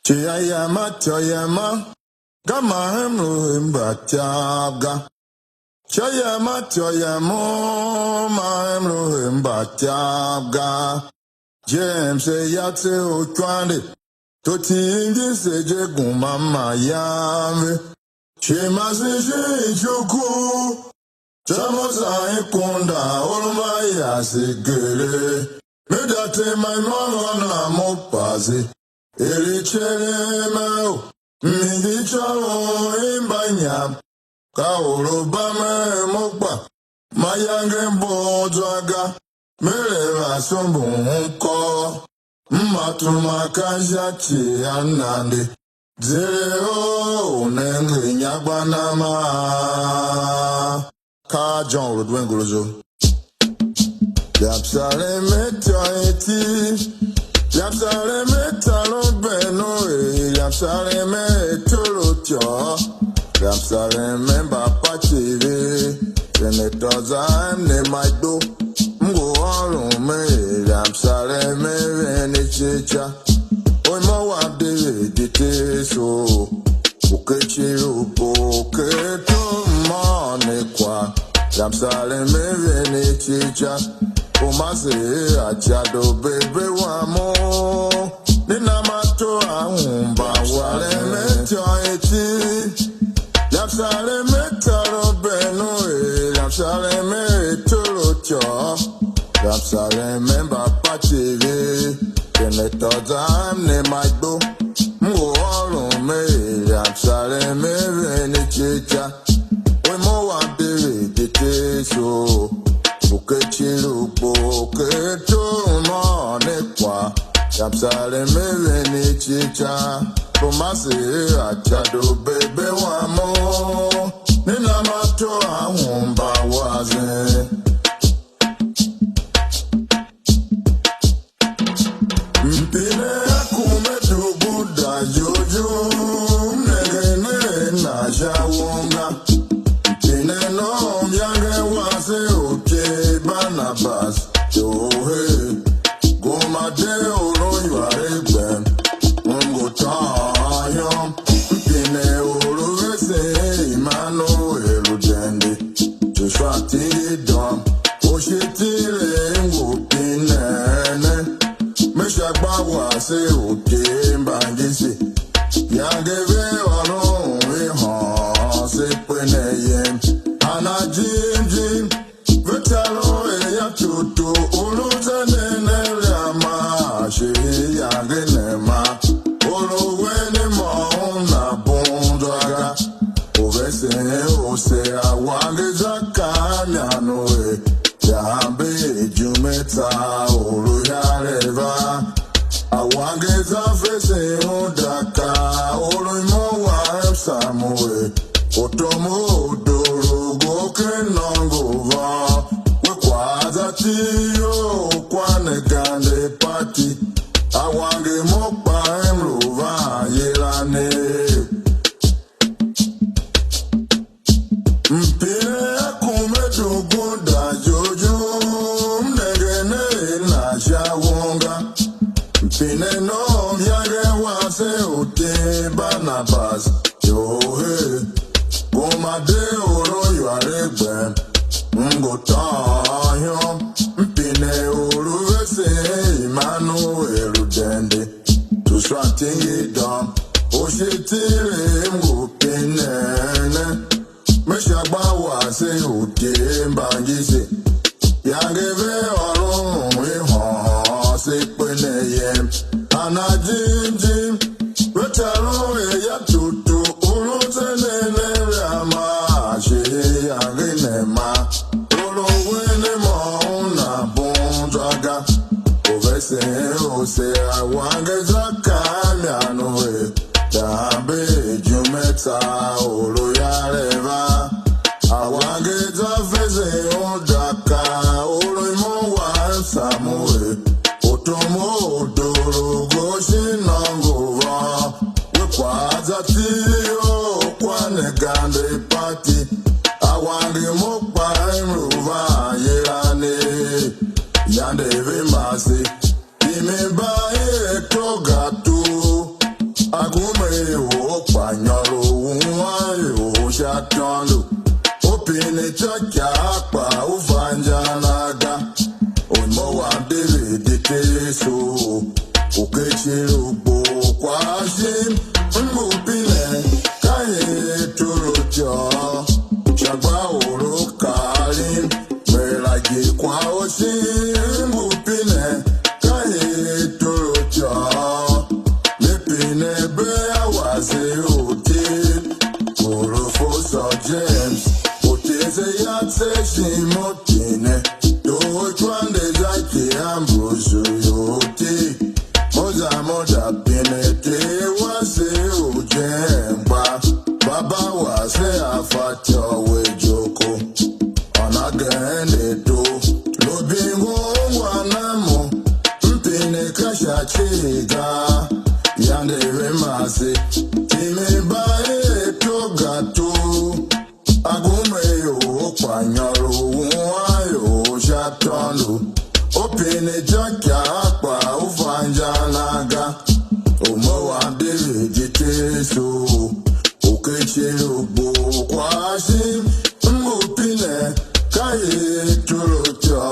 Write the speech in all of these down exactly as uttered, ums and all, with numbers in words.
Shi a yem a ityô yem a, ka ma m lu hen mbatyôv ga. Sha yem a ityô yem u, ma m lu hen mbatyôv ga. James se yatse u kwande, to ti ngi se je guma mayange. Shi ma se shi icuku, tsô mo za i kunda, or ma ya se gere. Me da tema imôngo na mo pase, er icere me u, m hingir icôghol i mba nyam. Ka or u ba me mo kpa, mayange mbo zwa ga, me le va sombon kôr. M ma tuma ka sha ci a nande. Zere o, u nenge inyagba na ma. Ka John Rodwen Gorozo. Yam saren me tya eti. Yam saren me tya lo beno e. Yam saren me tolo tya. Yam saren me mba pa T V. Senator Zam ne ma do. M ngu ôron me, yam saren me ven ne chicha. Oi mo wa de de te so. Ukechir u bo ke to mo ne kwa. Yam saren me ven ne chicha. U ma se a cha do bebe wa mo. Ni na ma to a umba wale me tyo eti. Yam saren me taro beno e. Yam saren me toro tyo. Yam saren me mba pa T V. Kene to zam ne ma do. M ngu ôron me er yam saren me ven ne chicha. We mo wa de ve de te so. Ukechir u bo ke to mo ne kwa. Yam saren me ven ne chicha. Tomase a cha do bebe wa mo. Ni na ma to a umba wazen. Mpine a kume dubu da jojo, m nenge ne na sha wonga. Mpine nom yange wase u Barnabas, Yohe, goma de oro yuare gbem, ungo tayom, mpine oro vese Emmanuel u dende. Joshua tindi dom, oshitile ngu pinene. Mesha gba wase u te mbangisi. Yange ve ôron ve hôôn se kpe ne yem. Ana jim jim, ve taro er ya tutu, u lu zenden ne vea ma, shi yange ne ma. Or u wen mô una bun zwa ga. U vesen u se a wange za ka myan u er, ya ambe ijume tsa u lu yare va. A wange za vesen u da ka u lu mo wa Samuel, u tom u doo u go ken nôngo van. We kwa za ti u kwa ne gande pati, a wange mo kpa em lu van yila ne. Mpine a kume dugun da jojo, m nenge ne na sha wonga. Mpine nom yange wase u te Barnabas, Yohe, goma de oro yuare gbem, m ngu tôôn yom, mpine u lu vesen Emmanuel u dende. Joshua tindi dom, oshitile ngu pinene. Mesha gba wase u te mbangise. Yange ve ôron ve hôôn se kpe ne yem. Ana jim jim, ve taro er ya tutu, u lu zenden ne vea ma, shi yange ne ma. Or u wen mô una bun zwa ga. U vesen u se a wange za ka myan u er, da ambe ijume tsa u lu yare va. A wange za vesen u da ka u lu mo wa Samuel, u tom u doo u go shin nôngo van. We kwa za ti u kwa ne gande pati, a wange mo kpa m lu van yila ne. Yande ve mase, ime ba e to ga tu. A Tôndo, u pine ityôkyaa kpa u fa inja na ga. Orimo wam David Teso, u kecir u gbo u kwagh shim, m ngu pine, ka ye torotyô, sha gba or u karim, me la gi kwagh u shim, m ngu pine, ka ye torotyô, me pine bea wase u ti. Professor James, u tese yatse shimo tine, Dohwe Chwande Zaki Ambrose Yoti, Moza Moda pine te wase u jengba, baba wase a fatyô we joko. Anagende to, lo bingo ungwa na mo, mpine ka sha chiga, yande ve mase, time ba e to ga to. Agume yo kpa nyôr u a yo sha tôndo, u pine ityôkyaa kpa u fa inja na ga. Orimo wam David Teso, u kecir u gbo u kwagh shim, m ngu pine, ka ye torotyô,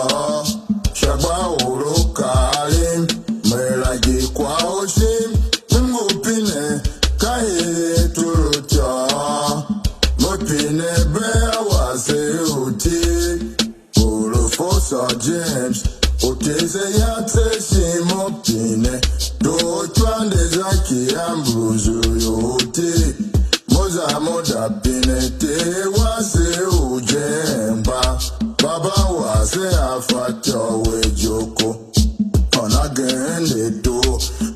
sha gba or u karim, me la gi kwagh u shim, m ngu pine, ka ye torotyô, me pine bea wase u ti. Professor James, u tese yatse shimo pine, Dohwe Chwande Zaki Ambrose Yoti, Moza Moda pine te wase u jengba, baba wase a fatyô we joko. Anagende to,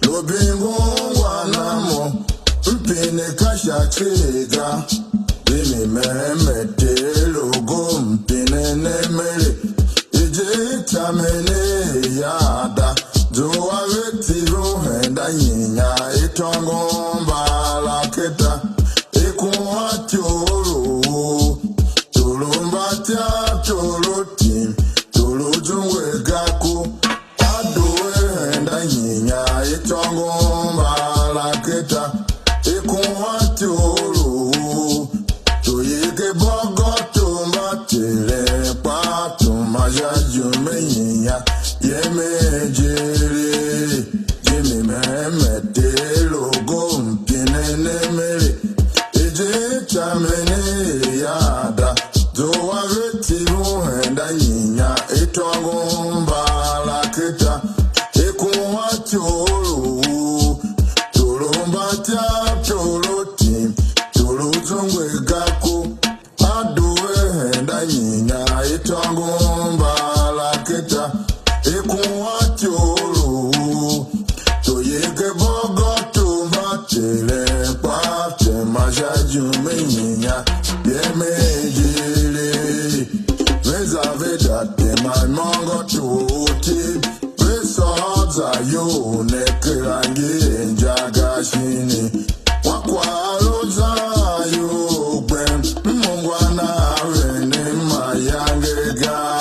lo bingo ungwa na mo, mpine ka sha chiga, vimi meme te logo mpine ne mere, ije ityamene yada, zua ve tiro henda nyinya, itôngo mba laketa, ikua tyolo, tolo mba tya, tolo tim, tolo zungwe gako, a due henda nyinya, itôngo mba laketa, ikua tyolo, to yeke bôgôto mba teren kpa tuma sha jime nyinya, yeme jere. Jimmy meme te logo mpine ne mere, ije ityamene yada, zua ve tibu henda nyinya, itôngo mba laketa, ikua tyolo, tolo mba tya, tolo tim, tolo zungwe gako, a due henda nyinya, itôngo mba laketa, ikua tyolo, to yeke bôgôto mba teren kpa tema sha jime nyinya, yeme jere, ve za ve da tema imôngo toti, ve sôr za iyol ne kera ngi inja ga shini. Wa kwagh a lu zan iyol gbem, m ungwa na a vende mayange ga.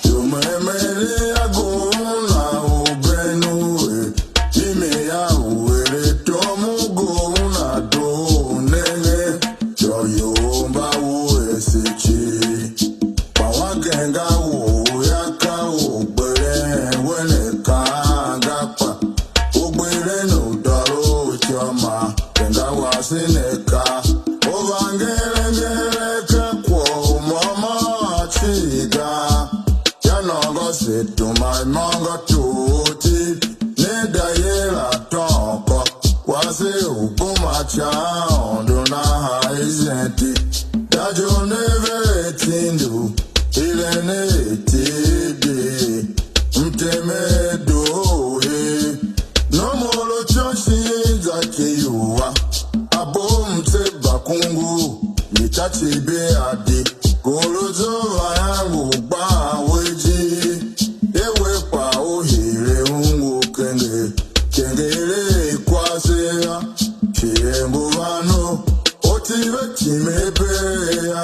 Ior memen a gov na u ben u er, mimi a u er tom u gov na doo u nenge, yô, ior mba u ese cii. Kpa wagen nga wou yô, ka u gberen we ne kaan ga kpa. U gberen u dôr u ityô ma, ken ga wase ne ka. U va ngere ngere ka kwagh u môm a cii ga. Yô, nôngo se tuma imôngo toti, ne da yila tôô kô. Wase u kuma ca Aôndo nahan i zenti. Da jo ne ve tindu, i len a tindi, mteme doo he. Nomor u ityô shin za ki iwua, a bo mtse bakungu, mi ta cibe a di, kor u zo va yangu gban we ijir, ye we kpa u hire ungu kenger, kenger er kwase yô, shi er ngu van u, u ti ve time pe yô.